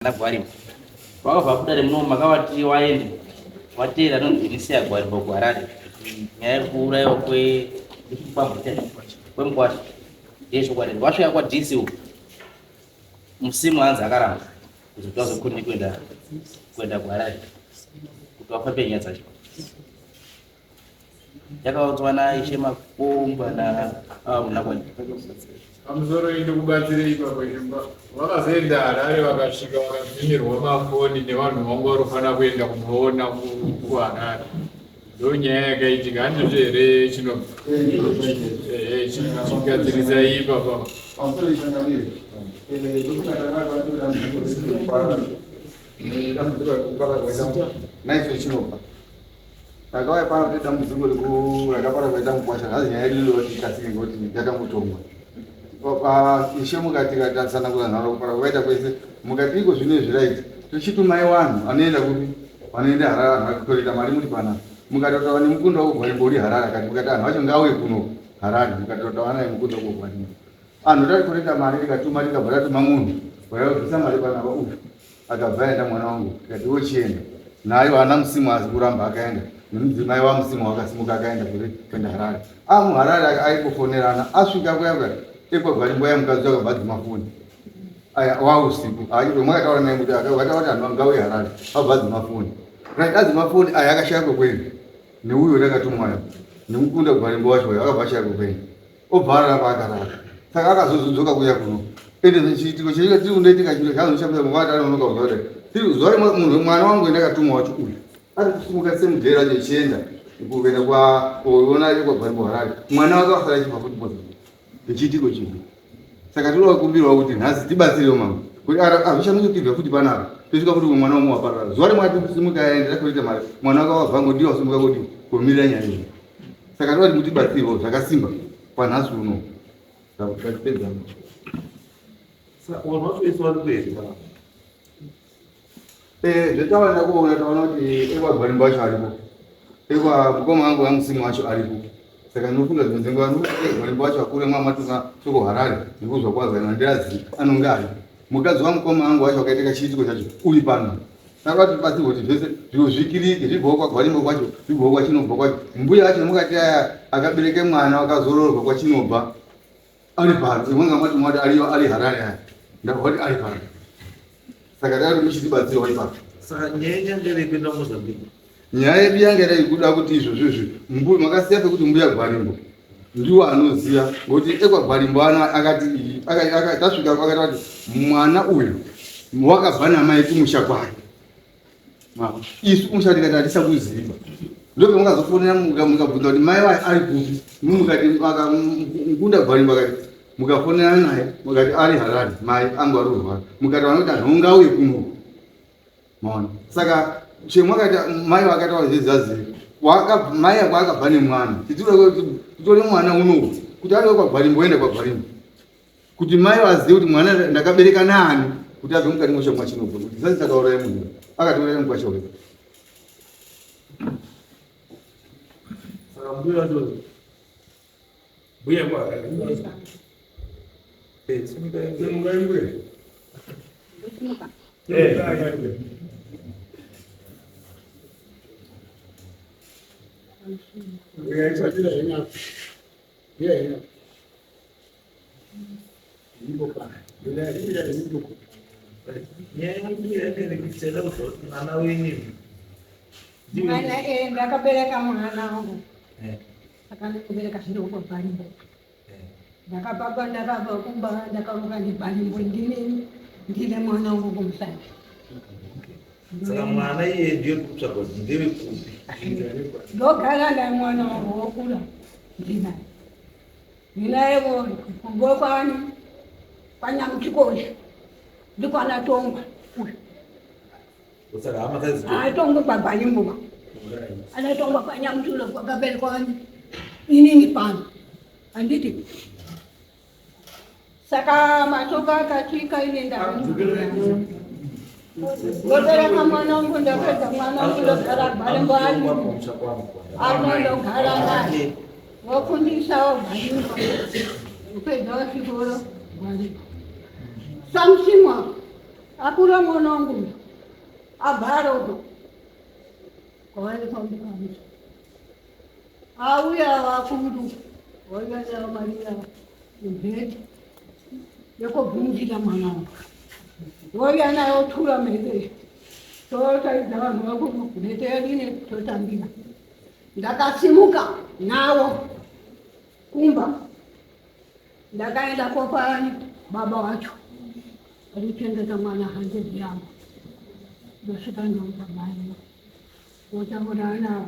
Gwarimbo wakabva kudare muno makavati waende wateera anonzi Elisia Gwarimbo kuHarare nyaya yekuurayiwa kwemukwasha ndeyezvokwadi wasvika kwaDC uku musimu hanzi akaramba kuzoti vazokurine kuenda kuenda kuHarare kuti wafambe nyaya dzacho yakaudzwa naishe makomba namunakwani Pamusoro iyi ndikubatsire ipapo Shumba. Vakazoenda Harare vakasvika vakadzimirwa mafoni nevanhu vangu vanofanira kuenda kunoona kuHarare. Ndonyaya yakaitika handizvo here chinobva? Ehe, chigadzirisai ipapa. Pamusoro ichangamire. Dambudziko rekupara kwaita naicho chinobva. Takauya pano tine dambudziko rakapara kwaita mukwasha nhasi nyaya yedu inoti ikasike ngekuti yakangotongwa. Ishe mukati katsanangura nharo kupara kwaita kwese mukati iko zvino izvi right tochitumai vanhu anoenda kupi vanoenda Harare vanhu vakutoreta mari muri panapa mukatotaura nemukunda wako Gwarimbo uri Harare akati mukati anhu vacho ngaauye kuno Harare mukatotaura naye mukunda wako Gwarimbo anhu tatikoreta mari tikatuma tikabva tatuma munhu waibvisa mari panapa uyu Akabva aenda mwana wangu tikati wochienda nayo ana Musimu azi kuramba akaenda nemudzimai waMusimu wakasimuka akaenda kuri kuenda Harare. Amuharare aimbofonerana asvika kuya kuya ekwagwarimbo ya mukadzi akabva adzima foni aya wausiku ayiwe mwakataura naye kuti akataura kuti anhu angauye Harare abva adzima foni right adzima foni aya akashaya kwekuenda neuyo ndakatumwayo nemukunda gwarimbo wacho akabva ashaya kwekuenda obva arara paakarara saka akazozodzoka kuuya kuno ende chiitiko chaita tiri kundoitika chiro chazoshamisa muvati anonoka kuzuva dai tiri zuva rimwe munhu mwana wangu endakatumwa wacho uyu ari kusimuka semudheri racho ichienda kuenda kwaona kwagwarimbo harare mwana wake wasara achibva futi mozambique ndechiitiko chimwe saka tinoda kukumbirwa kuti nhasi tibatsirewo mama kuti azvishamisi futi panapa tosvika futi mwana wamwe waparara zuva rimwe atisimuka aende takuita mari mwana wake wabva ngodiwa wasimuka kuti kumirira nyaya iyi saka toda kuti mutibatsirewo zvakasimba kwanhasi uno tapedza. Eh, zvatawana kuona taona kuti ekwagwarimbo wacho aripo ekwa mukoma wangu wamusimu wacho aripo saka ndinofunga dzimwe dzenguva gwarimbo wacho akure mwamatuma soko harare nekuzwa kwazana ndirazi anonge aripo mukadzi wamukoma wangu wacho akaitika chiitiko chacho uri pano Saka tibatsirwe kuti zvese zviro zvikirike zvibvawo kwaGwarimbo kwacho zvibvawo kwaChinobva kwacho. Mbuya acho mukati aya akabereke mwana wakazoroorwa kwaChinobva ari pano. Imwe ngamati mwati ariyo ari Harare aya. Ndabva kuti ari pano. Saka dai muchitibatsirawo ipapo. Saka nyaya yange iri kuenda Mozambique. Nyaya yedu yanga iri kuda kuti izvozvo izvi mbuya makasiya pekuti mbuya Gwarimbo ndiwo anoziva ngokuti ekwaGwarimbo ano akati tasvika akati mwana uyu wakabva namai kumusha kwake isu kumusha tikati hatisakuziva ndopamakazofonera mukabvunza kuti mai vayo ari kupi mukati mukunda Gwarimbo akati mukafonera naye mukati ari Harare mai angu ari kurwara mukati vanoti anhu ungauye kuno Maona. Saka chemwa kaita mai vakataura zvezazi waka mai ako akabva nemwana. Titore mwana uno kuti ari kwaGwarimbo oenda kwaGwarimbo. Kuti mai vazive kuti mwana ndakabereka naani kuti abve mukati mwechomwa chinobva kuti zazi takauraya munhu akatiuraya mukwasha wedu. Saka mbuya wacho mbuya kwa Eh, simuka mbuya. Eh. Mwana eh, ndakabereka mwana wangu akandikubereka zvino kwabarimbo ndakababa ndakabva kumba ndakamuka ndibarimbo ndine ndine mwana wangu kumusana saka mwana iye ndiye kutsvaga kuti ndevekupi ndogara naye mwana wangu wokura ndinaye ndinaye ngokwani kwanyamuchikoshi ndikwana tongwa uyu Atongwe kwagwanyimbuka anatongwa kwanyamutulo kwakaberekwa inini pano handiti saka mashoko akasvika ine ndagobereka mwana wangu ndapedza mwana wangu ndogara gwarimbo ari anondogara naye wofundisawo gwarimbo upedza wachikoro gwarimbo samusimwa. Akura mwana wangu uyu abhara uko kwawaifambikamusa auya vakuru vauya mari mhete yekobvunzira mwana wangu wauya nayo tura mhete totaidza vanhu vakuru mhete yadini totambira ndakasimuka nawo kumba ndakaenda kopani baba wacho arichengeta mwana hanzvadzi yangu ndosvika ndoudza mai wotaura nawo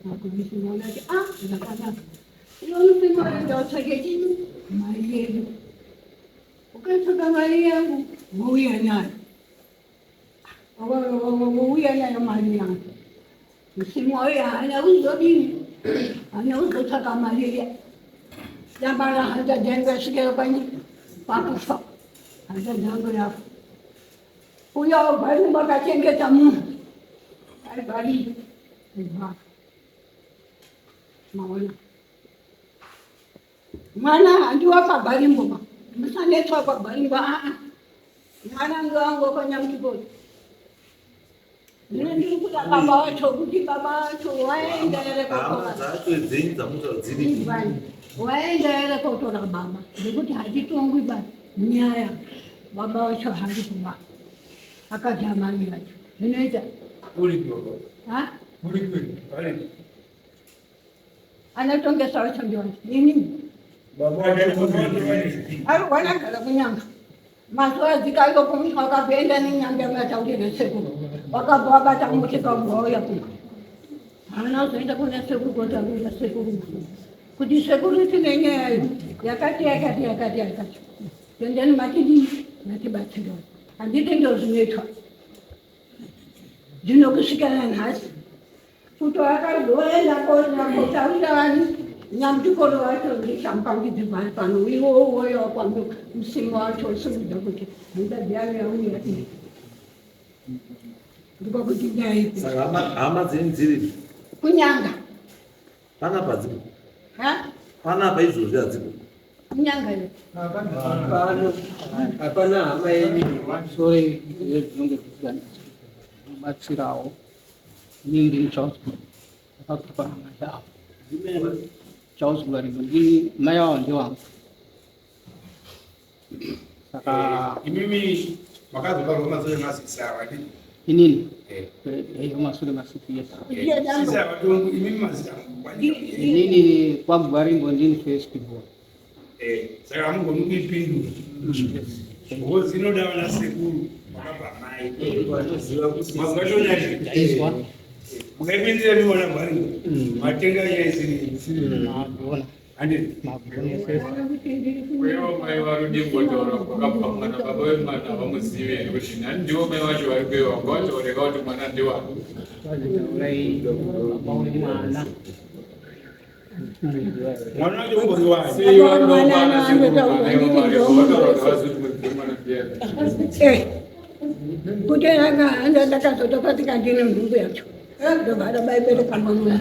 makomisi mwana ati ah zvakanaka inomusimaenda utsvake chini mari yedu ukatsvaka mari yangu wouya nayo wouya nayo mari yangu musimu wauya haana kuzodini haana kuzotsvaka mari iya yambara hanzvadzi yangu yasvikira pani pakufa hanzvadzi yangu yafa uya wabva makachengeta munhu aibvari maona mwana handiwa pagwarimbo ma musanetswa pagwarimbo aa mwana ndowangu kwanyamutipoti zvino ndiri kuda baba wacho kuti baba wacho waenda here Hama dzacho dzenyu dzamunotaura dziripi? Waenda here kotora baba nekuti hatitongwi ba nyaya baba wacho hari kuba akadya mari yacho zvinoita ha anotongesa wacho ndiwacho inini ari wanagara kunyanga mazuva adzika ikoko munhu wakabva nenyanga mataurire sekuru wakabva wabata muti kabva wauya kuno haana kuzoenda kuna sekuru kotaurira sekuru kuti sekuru tine nyaya iyi yakati yakati yakati yakati tendeni matidii matibatsira handiti ndo zvinoitwa zvino kusvikana nhasi kuti akazoenda kotaurira vanhu nyamutikoro wacho ndichamupangidzi mari pano iwo uwoyo kwambo musimu wacho usimudza kuti hanzvadzi yayo yauya iyi ndiko kuti nyaya ipi Saka hama dzenyu dziripi? Kunyanga. Panapa hadzipo. Ha? Panapa izvozvi hadzipo. Kunyanga iyo. Pano hapana hama yenyu sorry zvinonge zvichibatsirawo. Inini ndini Charles ndakakupa mai avo. Charles Gwarimbo ndini mai avo ndewangu. Saka imimi makazobarwa masure masisi ava ndi inini masure masisi yes. Sisi ava tongu imimi mazita Inini kwaGwarimbo ndini first born. Saka hamugoni kuipindura because inoda vana sekuru vakabva mai mazvashona mukaipindira mivana Gwarimbo matenga nyaya isiri Magona. handiti Magona yes. Kwevo mai varudimbotaura kwakabva mwana baba vemwana havamuzivi here kuti nhani ndivo mai vacho vari kwevo vangavataureka kuti mwana ndewani. Taurai baba wemwana. Mwana wacho umbori wani Sei vanoda sekuru kana ivo varipo vataura kuti havazivi kuti muridzi wemwana ndiyani. Kuti anga ndakazotopatika ndine nhumbu yacho ndobva ndabaibereka mwana.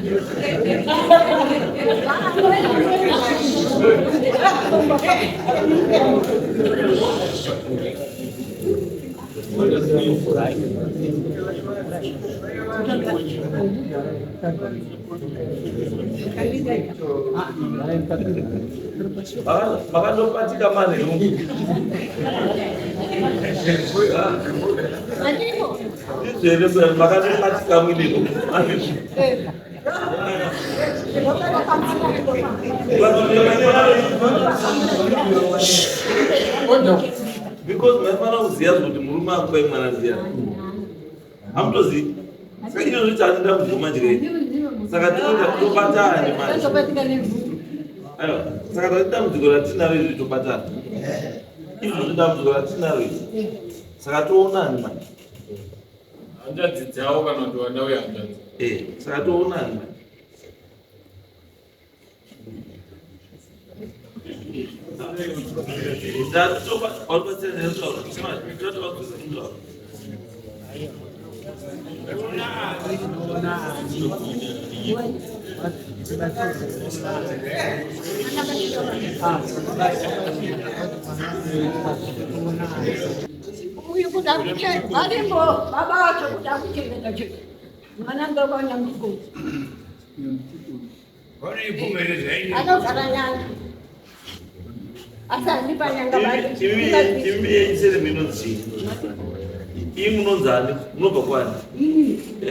Makandopatika manheru. Andiko. Ndizvo here mbuya makandopatika muine manheru? Ndobereka mwana. Because maifanira kuziva kuti murume akupai mwana ndiyani. Hamutozivi. Saka izvozvo chaani dambudziko manje rei? Saka tinoda tobatana manje. Ndopatika nenhumbu. Aiwa, saka tati dambudziko ratinaro izvi tobatana. Izvozvo dambudziko ratinaro izvi. Saka toonani manje. Hanzvadzi dzavo kana kuti vana vehanzvadzi. Saka toonani manje. Uyu kuti Kuda kuche varimbo baba vacho kuda kuchengeta chete. Mwana ndokwanyamutikozi. Anogara nyanga. Asi handipa nyanga Imi yenyisere minonzi ii munonzani munobva kwani?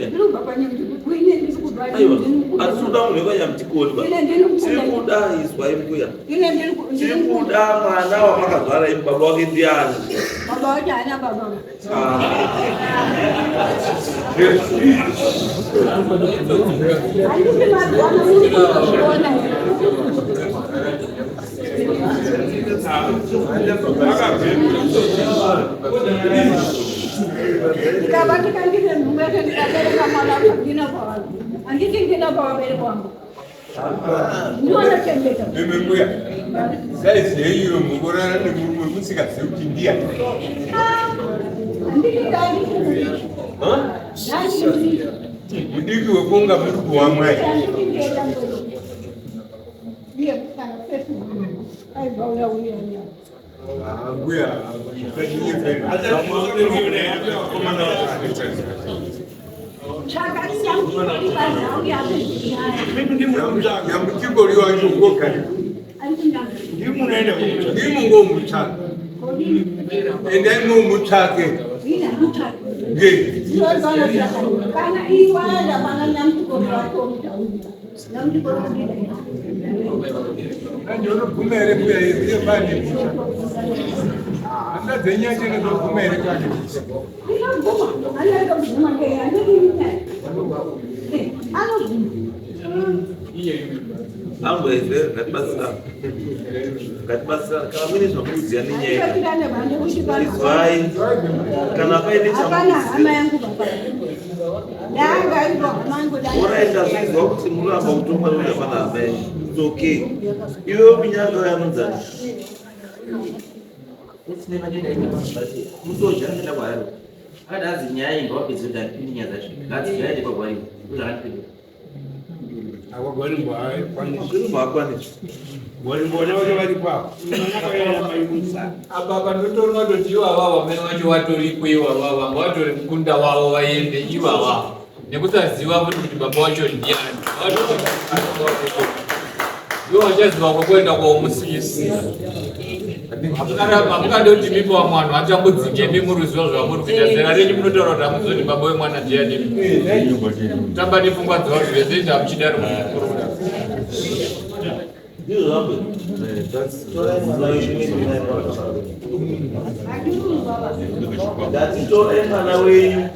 Ndinobva kwanyamutikozi. Ine ndiri kubva. Aiwa, hatisi kuda munhu wekwanyamtikoni ba. Ine ndiri Tiri kuda. kuda izwai mbuya. Ine ndiri Tiri kuda mwana wamakazvara imi baba wake ndiani? Baba wacho haana baba. Ah. Handisi mazwana muri kuona. Ndikabatika ndine nhumbu yacho ndikabereka mwana wacho ndina pavanhu. Handiti ndina pavabereki vangu. Ndinochengeta. Imi mbuya, saizi yenyu mukurara nemurume musingazivi kuti ndiyani. Handiti ndanditi mudiki. Ndanditi mudiki. Mudiki wekunga muri kuwamwai. Handiti ndienda mberi. Ndiye kana Facebook. Aibva uya uya uya. Ah, mbuya, Tsvaka nyamutiko yapezvinyaya. Nyamutiko wacho ngokari. Ari kunyanga. Ndimunoenda kumusha. Ndimungomutsvaka. Kodini. Endai mumutsvake. Ina mutsvaka. Nge. Kana iwaenda pana nyamutiko wako mutaurira. Nyamutiko ndida. Manje unobvuma here mbuya iye pane musha. Handa dzenyu acho inozobvuma here pane musha. Inobvuma. Anoenda kubvuma ngei handidi nyaya. Anobvuma. Ambuya izve ngatibatsirane. Ngatibatsirane kana muine zvamunoziva nenyaya. Handibatirane bande kuti pano. Izwai kana paine Hapana hama chamunoziva. yangu baba. Ndanga ndo hama yangu Orai ndazvinzwa kuti muramba kutongwa nekuda pana hama yenyu. It's okay. Iwe kunyanga uyo anonzani? Musoja anoenda kwaari. Akati hanzi nyaya iyi ngawapedze kuti handipindi nyaya dzacho. Ngatsi ngaende kwagwari. Ndozvakandipindura. Akwa Gwarimbo haakwanisi. Gwarimbo haakwanisi. Gwarimbo vana vake vari kwapo. Apa panotorwa toti ivava vamene vacho vatoriko ivava vanga vatori mukunda wavo vaende ivava nekusaziva futi kuti baba wacho ndiani ivo vachaziva kwekuenda kwomusisi hamungade kuti mimi vamwe vanhu vatambudzike imi muruziva zvamuri kuita zera renyu munotaura kuti hamuzoti baba wemwana ndiani kutamba nepfungwa dzevanhu vese hamuchidaro mukuru kudaro Ndizvo zvambuya. Torai mwana wenyu muende naye Ndati torai mwana wenyu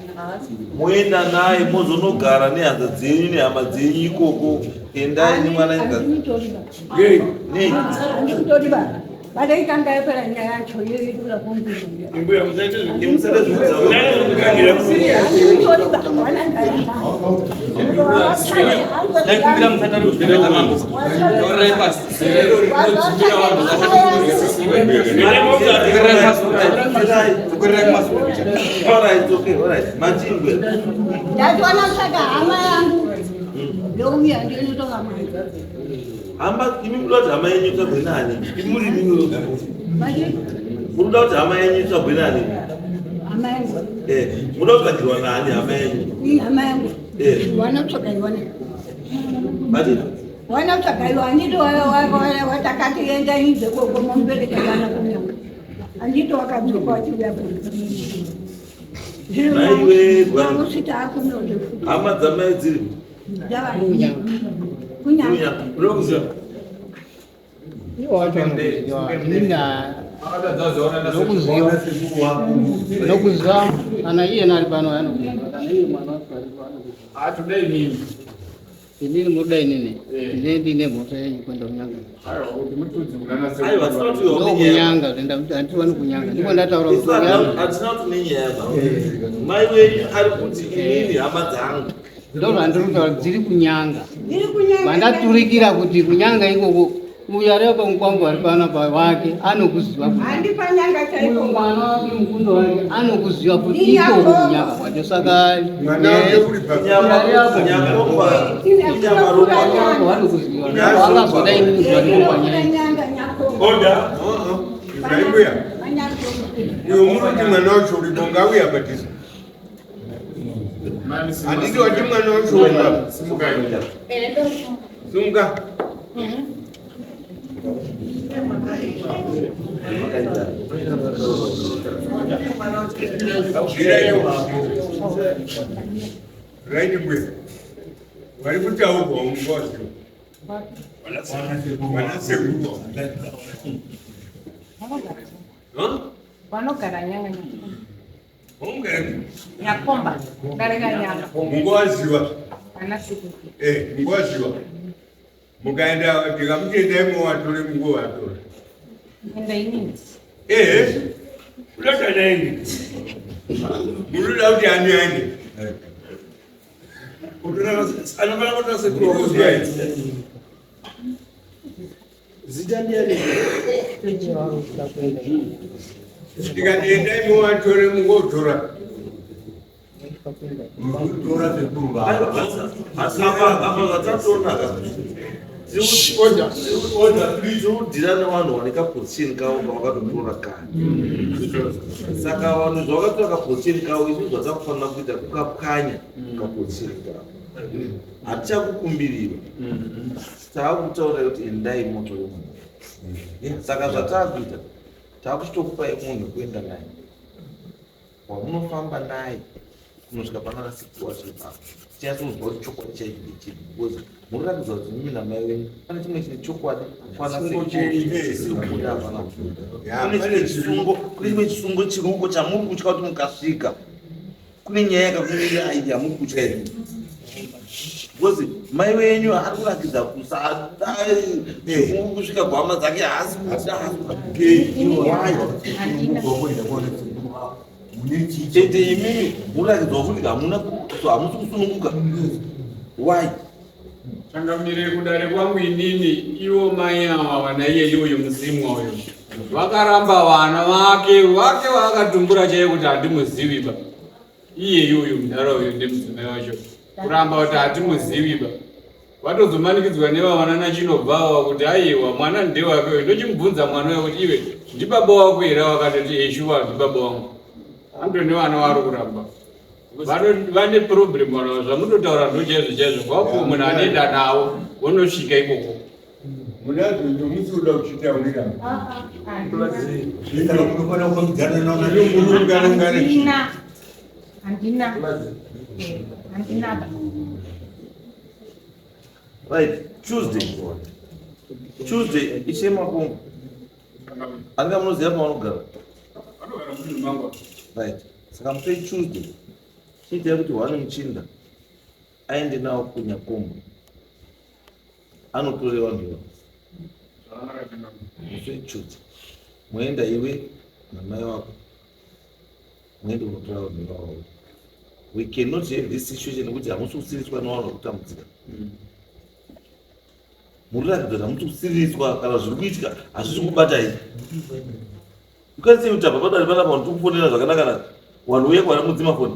moenda naye mozonogara nehama dzenyu nehama dzenyu ikoko. Endai nemwana Handimutori baba. Nei? Handimutori baba. Vadaitanga yapera nyaya yacho yedu kumbira. Mbuya musaite Musade zvekudza. Handimutori baba. Ndaikumbira musatari kuzvipedza mambo. Torai pasi. Alright, okay, alright. Machingwe. Ndatiwana tsvaka hama yangu. Ndouya ndinotora mwana. Hama imi munoda kuti hama yenyu itsvagwe nani? Imuri mimi. Manje Munoda kuti hama yenyu itsvagwe nani? hama yangu. Eh, munoda kutsvagirwa nani hama yenyu? Ii hama yangu. Eh. Wanotsvaka iwana. Mati Wanotsvaka iwa andito watakati enda inze koko mombereka vana kunyanga. Andito wakadzoka wachiuya kuno. Maiwe, Gwari. Vanosvita akunoze futi. hama dzamai dziri Java. Kunyanga. kunyanga. Unokuziva? Iwo wacho anokuziva. Inini ndokuziva. Ndokuziva kana iyena ari pano anokuziva. Kana iye mwana wacho ari pano anokuziva. Hatudai nini Inini muruda inini. Ndine ndine mhosva yenyu kuenda kunyanga. aiwa kuti mutudzi kunana Aiwa, sekuru tinoti iwe une nyaya. Ndokunyanga, handiwani kunyanga. Ndipo ndataura Isu kuti kunyanga. hatina kuti nenyaya ba. Mai wenyu ari kuti inini hama dzangu. Ndozvandiri kutaura dziri kunyanga. Ndiri kunyanga. Vandaturikira kuti kunyanga ikoko uyu ari apa mukwambo ari pano pa wake anokuziva kuti Handipa nyanga uyu chaiko. mwana wake mukundo wake anokuziva kuti Inyako. ikoko kunyanga kwacho saka mwana wake uri pa Nyama Ari apa. nyama Ine ropa. Nyanga vanokuziva vakazoda inini zuva Ndinokuda ndinopanyaya nyanga nyako. Order. Izwai mbuya Manyako. Uyo muri kuti mwana wacho uripo ngauye abhadhise. Handiti wati mwana wacho uripo. Simuka. Raini mbuya. Vari kutaurwa mungozi. Vana sekuru. Vanogara nyanga nyakomba darika nyanga. Mungowaziwa. Vana sekuru. Eh, mungowaziwa. Mukaenda ndikamuti endai muwatore mungowatora. Enda inini. Eh. Unoda naini. Munoda kuti ani aende. Anofanira kutora sekuru. Ndikuzwa Zita ndiani? Ndikati endai muwatore mungotora. Mutora sekuru vavo. Asi apa zvatatoonaka tirikudhira nevanhu vane kaposition kavo kavakatotora kare. Saka vanhu zvavakatora kaposition kavo, isu zvatakufanira kuita kukapwanya kaposition kavo. Hatichakukumbirira, taakutaura kuti endai motore munhu. Saka zvataakuita, taakuchitokupai munhu kuenda naye wamunofamba naye kunosvika panana sekuru wacho ipapo, tinyatsonzwa kuti chokwadi chaicho ndechipi, because munoratidza kuti mimi namai venyu pane chimwe chine chokwadi kwana sekuru chisiri kubuda. Hapana kune chimwe chisungo, kune chimwe chisungo chiruko chamuri kutya kuti mukasvika kune nyaya yakakumirai yamuri kutya iri, because mai venyu ari kurakidza kusada kusvika kuhama dzake, haasi kuda, haasi kuda. Handina. Chete imimi murakidzawo kuti hamuna, hamusi kusununguka. Why? Changamire, kudare kwangu inini, ivo mai ava vana iyeyi uyu musimwa uyu vakaramba vana vake vaakatumbura chaiye kuti handimuzivi ba. Iyeyi uyu mudhara uyu ndemudzimai wacho kuramba kuti hatimuzivi ba. Vatozomanikidzwa nevavana nachinobvawa kuti aiwa, mwana ndewake uyu. Ndochimubvunza mwana uyo kuti iwe ndibaba wako here, wakatoti eshuwa ndibaba wangu. Ando nevana vari kuramba. Vane problem vana, zvamunotaura ndo chaizvo chaizvo. Kwapo munhu anoenda navo vonosvika ikoko. Munazvo ndomusi uda kuchitaurira. Saka munofanira kufambidzana navo. Murungarungare. Handina. Handina. Handina ba. Right, Tuesday, Tuesday, ishe Makumbo anga munoziva pavanogara. Vanogara mudunhu mangu. Right, saka mupei Tuesday, chiitai kuti hwane muchinda aende nawo kunyakombo anotore vanhu ivavo. Mupei Tuesday, moenda iwe namai wako, muende kunotora vanhu ivavo. We cannot have this situation nekuti hamusi kusiriswa nevanhu vari kutambudzika. Muri kuratidza kuti hamusi kusiriswa kana zviri kuitika hazvisi kubatai. You can't say kuti apa padare panapa vanhu tikufonera zvakanaka naka, vanhu uye kwana mudzima foni.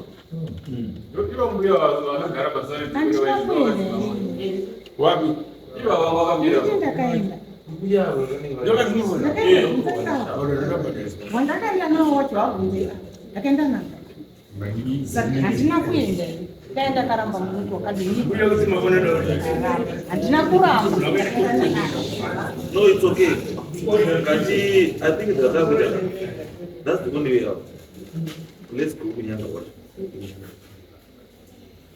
Ivo mbuya vanogara pasare. Handina kuenda inini. Wapi ivava vakamira? Handiti ndakaenda. Wandakaenda nawo wacho wabvunzira ndakaenda navo, saka handina kuenda ini. Dai ndakaramba muntu wakadini? Handina kuramba. No, it's okay. Kati I think zvatakuita, that's the only way out. Let's go kunyanga kwacho,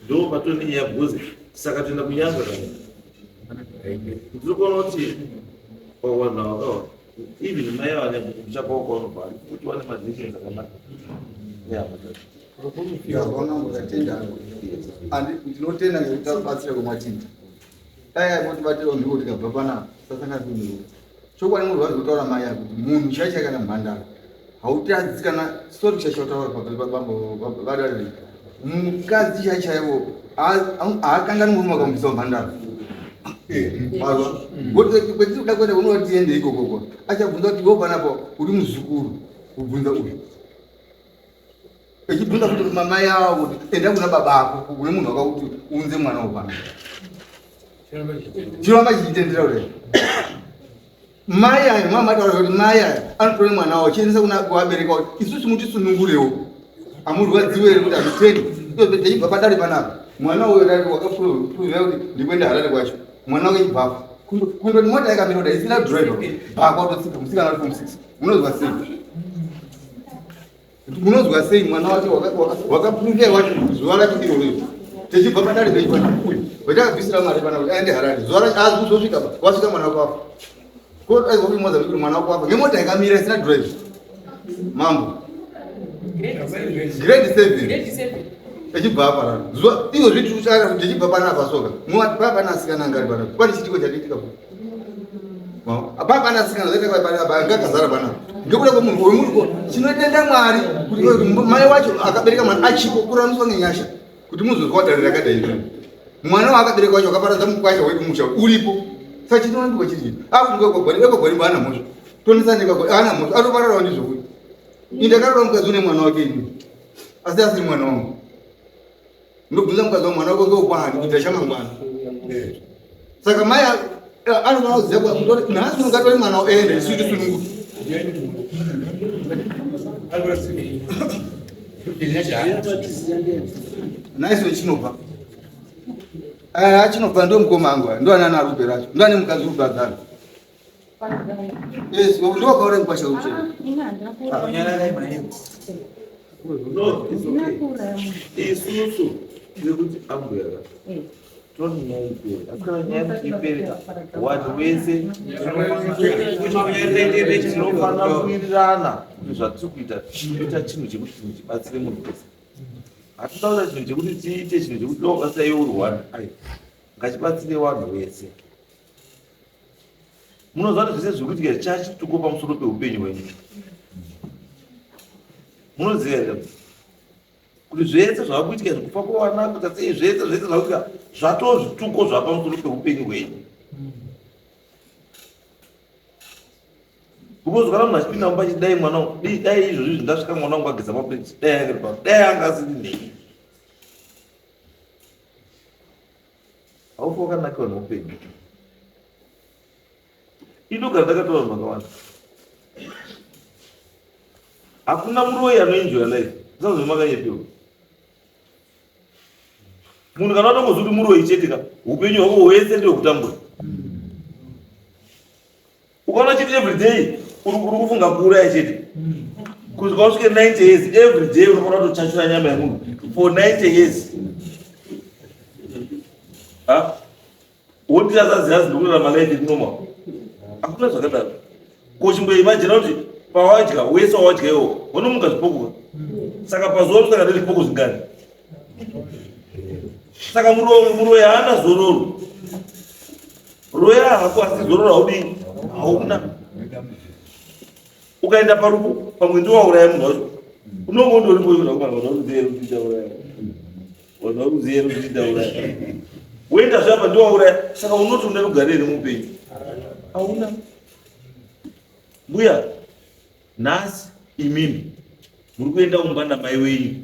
ndo patone nyaya because saka toenda kunyanga kana ndiri kuona kuti pawanhu avakawa, even mai ava nekumusha kwavo kwaunobva kuti wane marelations akanaka nehama dzacho. Ndazvaona, mukatenda. Ndinotenda ngekuti tabatsira kwematinda. Dai aingoti batirawo ndiko tikabva panapa sasangana kunhu. Chokwadi munhu wazi kutaura mai yako kuti munhu chaichai kana mhandara hautadzi kana sorry kushaisha kutaura pabambo vadari. Mukadzi chai chaiwo haakangani murume akamubvisa mhandara. Mazwa? Kuti kwetiri kuda kuenda kunoda tiende ikokoko. Achabvunza kuti iwe panapa uri muzukuru kubvunza uyu. Echibvunza kuti mamai avo kuti enda kuna baba ako kune munhu wakakuti unze mwana wopano. Chiramba chichitendera kudai. Mai aya mama ataura kuti mai aya anotora mwana wawo chiendesa kuna kuvabereki wavo isusu mutisunungurewo amurwadziwe here kuti hazvitendi tichibva padare panapa mwana uyo dare wakapruvha kuti ndikuenda Harare kwacho mwana wake chibvafa kundoti mota yakamira kuti isina driver bhakwa kutotsika musikana ari form 6 munozwa sei Munozwa sei mwana wacho wakapruvia wacho zuva racho iroro iro tichibva padare pechi pana uyu vatakabvisira mari pana kuti aende Harare zuva racho aazi kuzosvika pa wasvika mwana wako afa ko aizwa kuti Mozambique kuti mwana wako afa ngemota yakamira isina drive mambo grade 7 echibva apa rano zuva izvo zviti tichibva panapa soka papa nasikana angari panapa pane chitiko chatiitika Apa pana sikana zvaita kwa pana apa ngakazara pana. Ngekuda kwa munhu wemunhu ko chinotenda Mwari kuti mai wacho akabereka mwana achipo kuramiswa ngenyasha kuti muzozwa dare rakadai izvo. Mwana waakabereka wacho akaparadza mukwasha wedu musha uripo. Saka chinowanikwa chiri chii? Akuti kwa gwari kwa gwari ana mhosva. Tonesana kwa gwari ana mhosva atopararawo ndizvo kuti. Ini ndakarora mukadzi une mwana wake ini. Asi asiri mwana wangu. Ndobvunza mukadzi wangu mwana wako ngewokwani kuita chamangwana. Saka mai anofanira kuziva kuti nhasi ungatore mwana oenda isu tisununguke. Naiso chinobva. Aya chinobva ndo mukoma angu aya ndo anana arupe racho ndo ane mukadzi ubhadhara. Yes, ndo wakaura mukwasha uche. No, it's okay. Isusu tiri kuti ambuya ka toti nyaya ipere asi kana nyaya kuti ipere ka vanhu vese tinofanira kuwirirana kuti zvatiri kuita tinoita chinhu chekuti chinhu chibatsire munhu wese hatinoda kuita chinhu chekuti tiite chinhu chekuti dobatsira iwe uri one ai ngachibatsire vanhu vese Munoziva kuti zvese zviri kuitika chachituko pamusoro peupenyu hwenyu. Munoziva here kuti zvese zvava kuitika zvekufa kwevana kuita sei zvese zvese zvava kuitika zvatoo zvituko zvava pamusoro peupenyu hwenyu. Because kana munhu achipinda mumba achiti dai mwana wangu dai izvozvi zvindasvika mwana wangu ageza maplate dai anga ari pano dai anga asiri nei. Haufi wakanakiwa neupenyu. Inogara ndakataura vanhu vakawanda. Hakuna muroyi anoenjoya life. Usazove makanyepewa. Munhu kana watongoziva kuti muroyi chete ka, upenyu hwako hwese ndehwekutambura. Ukaona chete every day uri kufunga kuuraya chete. Kusvika usvike 90 years every day unofanira kutochachura nyama yemunhu for 90 years. Ha? Woti azazi ndikurarama life iri normal. Hakuna zvakadaro. Ko chimboimagina kuti pawadya wese wawadya iwo unomuka zvipoko. Saka pazuva unosangana nezvipoko zvingani? Saka muroyi haana zororo. Roya hako asi zororo haudii? Hauna. Ukaenda parufu pamwe ndiwo wauraya munhu wacho. Unonge undori mboyo zvakumana vanhu varuziye here kuti ndauraya. Vanhu varuziye here kuti ndauraya. Woenda zve apa ndiwo wauraya saka unoti une rugare here muupenyu? Hauna. Mbuya nhasi imimi muri kuenda kumba namai wenyu.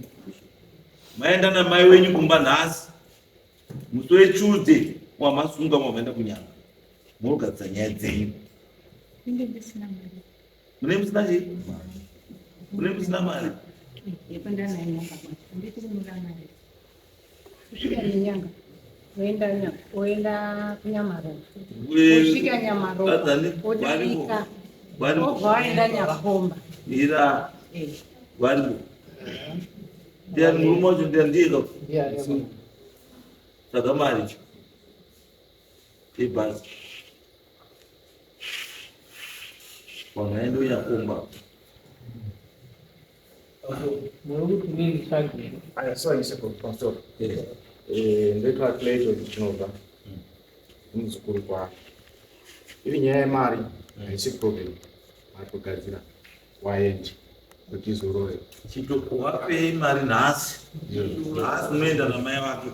Maenda namai wenyu kumba nhasi. Musi weTuesday wamasunga mavaenda kunyanga munogadzisa nyaya dzenyu. Mune musina chii? Mune musina mari? Oenda kunyamaropa. Osvika nyamaropa. Odarika. Obva waenda nyakomba. Ira. Varipo. Ndiani murume wacho ndiani ndiye ka? Tsvaga mari yebhazi. Vanhu vaende kunyakomba. Ndoitwa Clayton Chinobva muzukuru kwaari. Iri nyaya yemari haisi problem, matogadzira waendi kuti izorore. Chitowapei mari nhasi. Nhasi unoenda namai vake.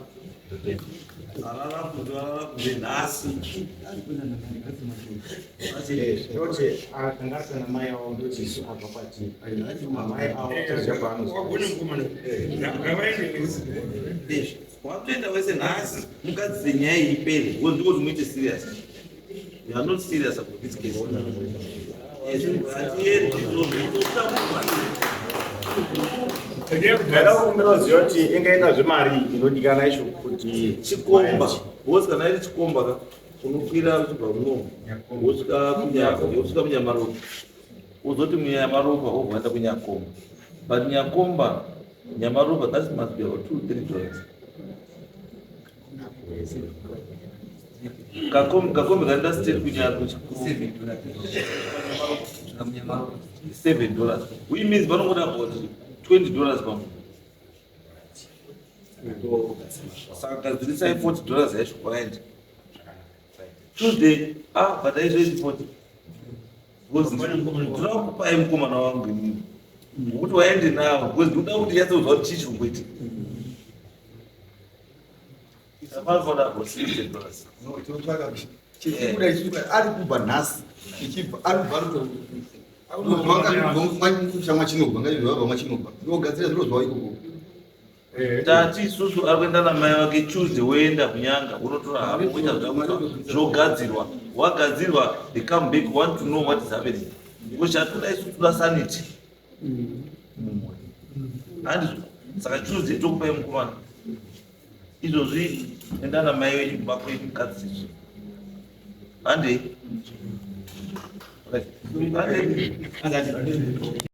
Arara kunze, arara kunze nhasi. Toti akanga asina mai avo ndoti isu abva kwatiri. Amai avo toziva kwaanozwa. Watoenda wese nhasi mugadzise nyaya iyi ipere. Ndiko kuti muite serious. You are not serious about this case. Hatiendi Ndaida kukumbira kuziva kuti ingaita zvemari inodikana icho kuti chikomba because kana iri chikomba ka unokwira uchibva munomu wosvika kunyaka wosvika munyamaropa wozoti munyamaropa wobva waenda kunyakomba but nyakomba nyamaropa that must be about $2-3. Kakombe kaenda straight kunyaka $7, which means vanongoda about $20 pamunhu. Saka gadzirisai $40 yacho kwaenda Tuesday. Ah, but aizoiti 40 because ndinoda kupai mukomana wangu inini ngokuti waende nawo because ndinoda kuti yatsozwa kuti chii chiri kuitika. Panofanira about $60. No, tinotsvaka chikuda isu ari kubva nhasi ichibva ari kubva ari mwachinobva ngaizvabva mwachinobva ndogadzira zviro zvavo ikoko. Tati isusu ari kuenda namai vake Tuesday, woenda kunyanga unotora havo woita zvakuita zvogadzirwa. Wagadzirwa, they come back, want to know what is happening because chatoda isu toda sanity mumwe, handizvo? Saka Tuesday tokupai mukomana. Izvozvi enda namai venyu kumba kwenyu mugadziswe. Handei. Right. Handei.